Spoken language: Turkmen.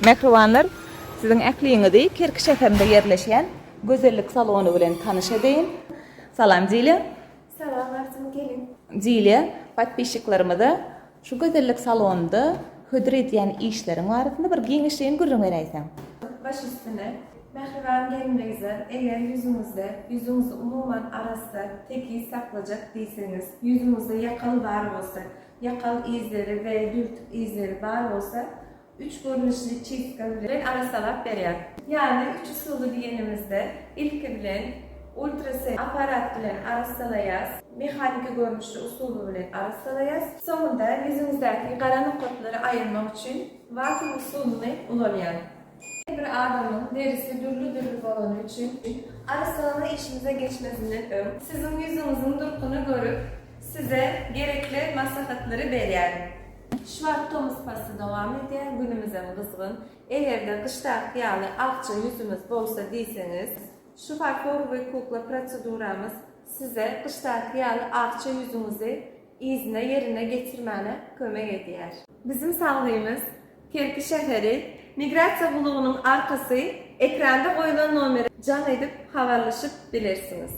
Mähribanlar, siziň ähliňizi Kerki şäherinde ýerleşýän gözellik salony bilen tanyş edeýin. Salam Dilýa. Salam Artym gelin. Dilýa, podpisçiklerimize şu gözellik salonynda hödür edýän işleriň barasynda bir giňişleýin gürrüň beräýseň. Baş üstüne. Mähriban gelin-gyzlar, eger ýüzüňizde, ýüzüňizi umuman arassa, tekiz saklajak diýseňiz, ýüzüňizde ýakal bar bolsa, ýakal yzlary we dürtük yzlary bar bolsa, üç görnüşli çistka bilen arassalap berýär. Ýagny üç usuly diýenimizde, ilki bilen ultrases apparat bilen arassalaýas, mehaniki görnüşli usuly bilen arassalaýas, soňunda ýüzüňizdäki gara nokatlary aýyrmak üçin wakuum usulyny ulanýan. Her bir adamyň derisi dürli-dürli bolany üçin, arassalama işimize geçmezinden öň, siziň ýüzüňiziň durkuny görüp, size gerekli maslahatlary berýär. Şu wagt tomus pasly dowam edýär, günümizem gyzgyn. Eger-de gyşdaky ýaly akja ýüzümiz bolsa diýseňiz, şu farforowyý kukla proseduramyz size gyşdaky ýaly akja ýüzüňizi yzyna ýerine getirmäne kömek edýär. Biziň salgymyz, Kerki şäheri, Migrasiýa gulugynyň arkasy, ekranda goýulan nomere jaň edip habarlaşyp bilersiňiz.